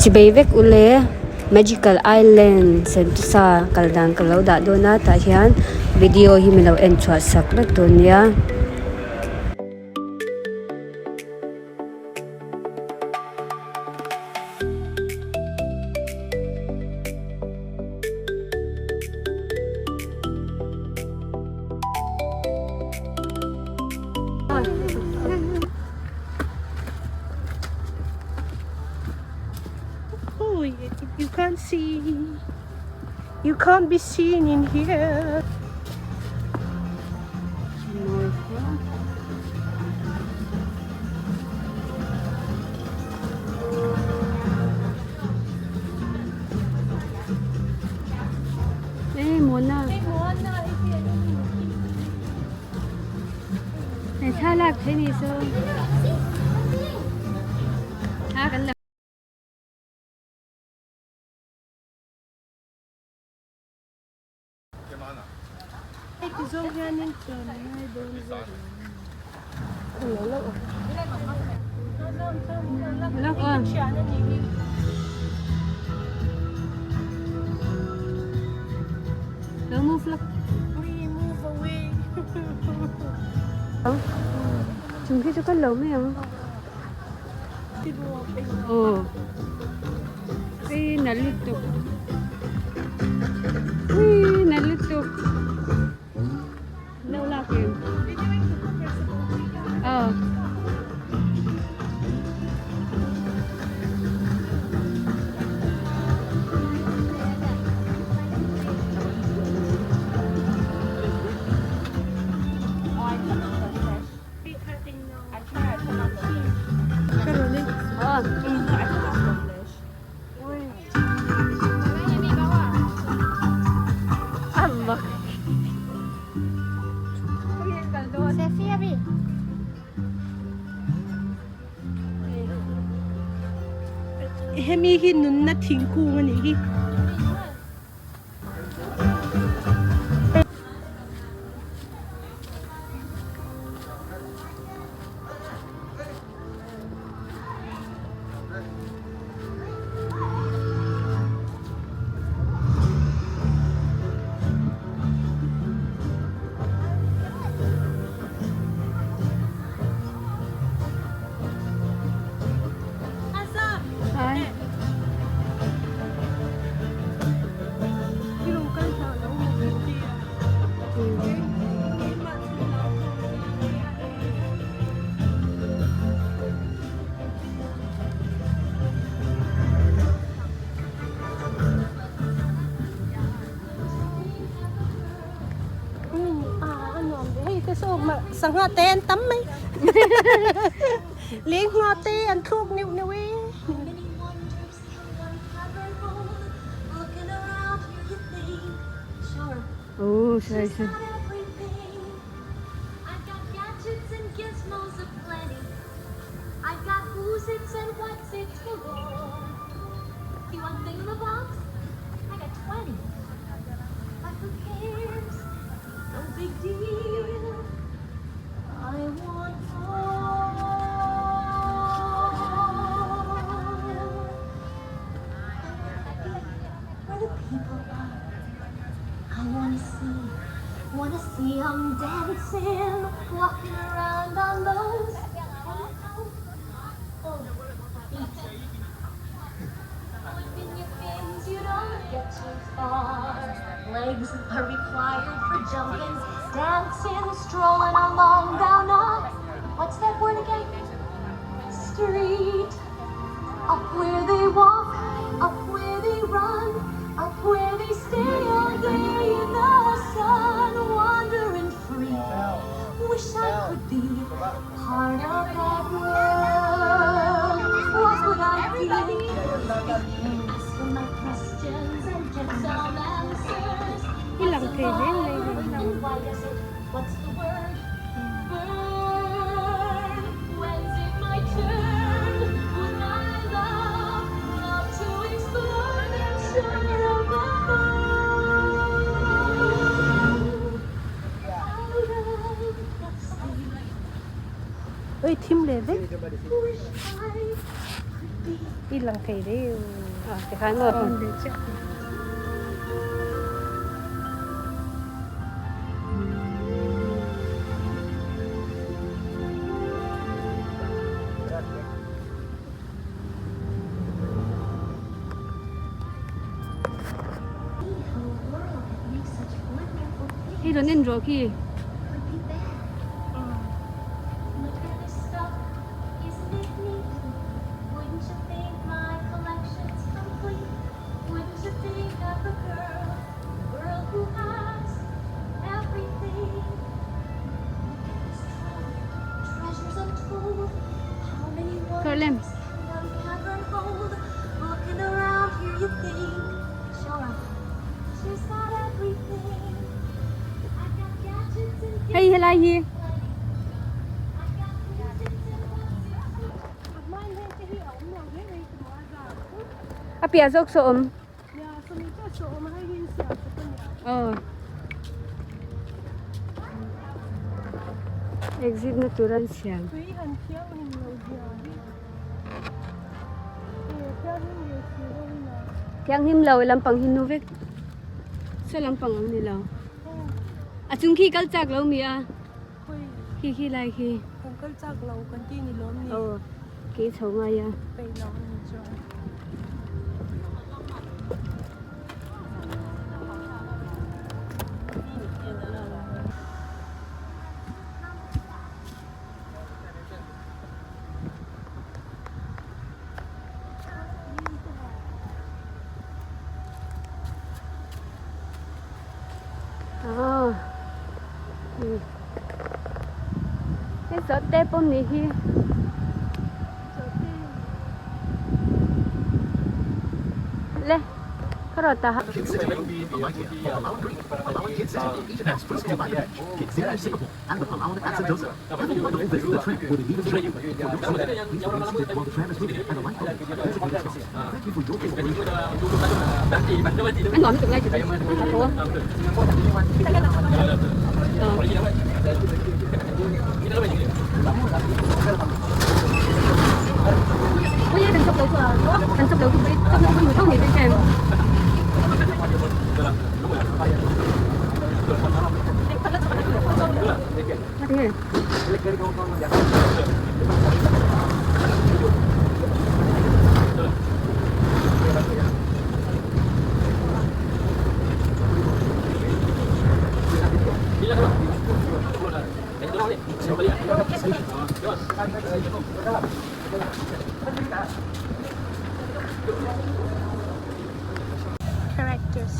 Chibei vek ule magical island sentosa kal dan ka lo dah dawn a tah hian video hi mi lo en chhuah sak vek dawn nia. Oh, you can't see. You can't be seen in here. Hey, Mona. Hei thlalak thei ni so. Ha kan la. Lock on. Lo move lock. Move away. Chung khi chu kan lo mai ang. Aw. Ui na lutuk. Ui na lutuk. Lo lak em. Aw. Hemi hi nunna thingkung a nih hi. Sangha te an tam mai lengngha te an thluk neuh neuh e. Oh, sorry, sorry. I lang thei hle mai hei. Ui thim leh vek. I lang thei deuh. Ah, tikhan maw? Awn ve chiah thei. Hei rawn en rawh khi. Carlem. Hei helai hi. A piah zawk saw awm. Aw. Exit na tur an siam. Thianghlim lo lampang hi nu vek. Saw lampang ang ni lo. A chung khi kal chak lo mi a. Khi khi lai khi. Kan kal chak lo kan ti ni lawm ni. Aw. Ke chho ngai a. Peih lo a ni chuan. Ah. Hei zawhte pawh ni hi. Le ka rawh ta. A nuam lutuk lai chu a tho a. Characters.